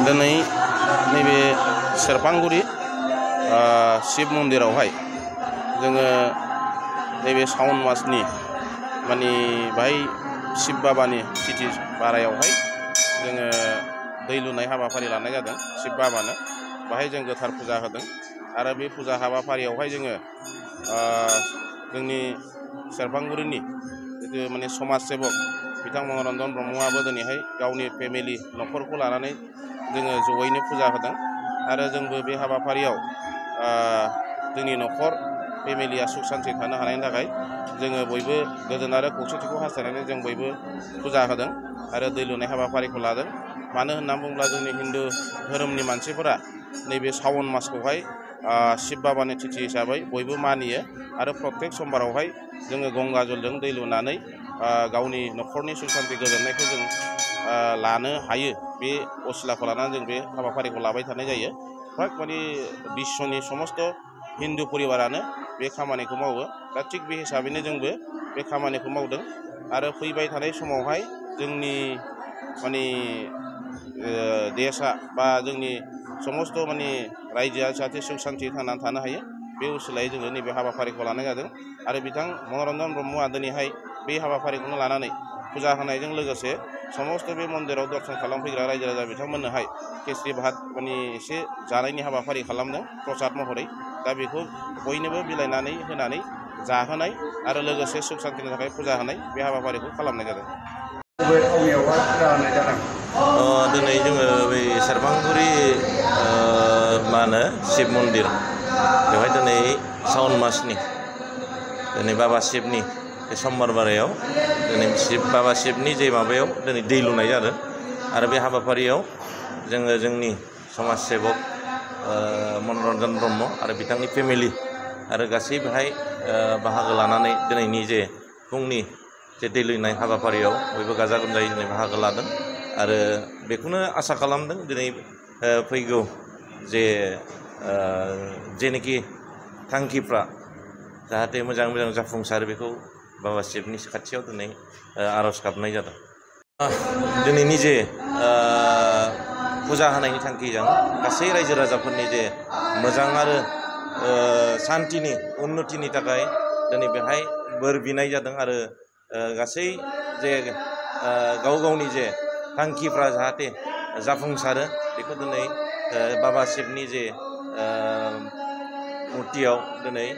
दिनै नैबे सेरफांगुरि शिब मन्दिरावहाय जोङो नैबे सावन मासनि माने बाहाय शिब बाबानि तिथि बारायावहाय जोङो दै लुनाय हाबाफारि लानाय जादों शिब बाबानो। बाहाय जों गोथार फुजा होदों आरो बे फुजा हाबाफारियावहाय जोङो जोंनि सेरफांगुरिनि जितु माने समाज सेबक बिथां मनरन्जन ब्रह्मआबो दिनैहाय गावनि फेमिलि न'खरखौ लानानै जोङो जयैनो फुजा होदों आरो जोंबो बे हाबाफारियाव जोंनि न'खर फेमिलिया सुख सान्थि थानो हानायनि थाखाय जोङो बयबो गोजोन आरो खौसेथिखौ हास्थायनानै जों बयबो फुजा होदों आरो दै लुनाय हाबाफारिखौ लादों। मानो होनना बुङोब्ला जोंनि हिन्दु धोरोमनि मानसिफोरा नैबे सावन मासखौहाय शिब बाबानि तिथि हिसाबै बयबो मानियो आरो प्रत्येक समबारावहाय जोङो गंगा जलजों दै लुनानै गावनि न'खरनि सुख सान्थि गोजोननायखौ जों लानो हायो। बे असिलाखौ लानानै जों बे हाबाफारिखौ लाबाय थानाय जायो। फ्राय माने बिश्वनि समस्त हिन्दु परिबारानो बे खामानिखौ मावो। दा थिग बे हिसाबैनो जोंबो बे खामानिखौ मावदों आरो फैबाय थानाय समावहाय जोंनि माने देशआ बा जोंनि समस्त माने रायजोआ जाहाथे सुख सान्थि थांनानै थानो हायो बे उसिलायै जोङो नैबे हाबाफारिखौ लानाय जादों आरो बिथां मनरन्जन ब्रह्मआ दिनैहाय बे हाबाफारिखौनो लानानै फुजा होनायजों लोगोसे समस्त बे मन्दिराव दर्शन खालामफैग्रा रायजो राजा बिथांमोननोहाय केसरि भात माने एसे जानायनि हाबाफारि खालामदों प्रसाद महरै। दा बेखौ बयनोबो बिलाइनानै होनानै जाहोनाय आरो लोगोसे सुख सान्तिनि थाखाय फुजा होनाय बे हाबाफारिखौ खालामनाय जादों। दिनै जोङो बै सेरफांगुरि मा होनो शिब मन्दिर बेवहाय दिनै सावन मासनि दिनै बाबा शिबनि बे समबार बारायाव दिनै बाबा शिबनि जे माबायाव दिनै दै लुनाय जादों आरो बे हाबाफारियाव जोङो जोंनि समाज सेबक मनरन्जन ब्रह्म आरो बिथांनि फेमिलि आरो गासै बेहाय बाहागो लानानै दिनैनि जे फुंनि जे दै लुनाय हाबाफारियाव बयबो गाजा गोमजायै दिनै बाहागो लादों आरो बेखौनो आसा खालामदों दिनै फैगौ जेनोखि थांखिफ्रा जाहाथे मोजां मोजां जाफुंसारो बेखौ बाबा शिबनि खाथियाव दिनै आर'ज गाबनाय जादों। दिनैनि जे फुजा होनायनि थांखिजों गासै रायजो राजाफोरनि जे मोजां आरो सान्थिनि उन्नतिनि थाखाय दिनै बेहाय बोर बिनाय जादों आरो गासै जे गाव गावनि जे थांखिफ्रा जाहाथे जाफुंसारो बेखौ दिनै बाबा शिबनि जे मुर्तियाव दिनै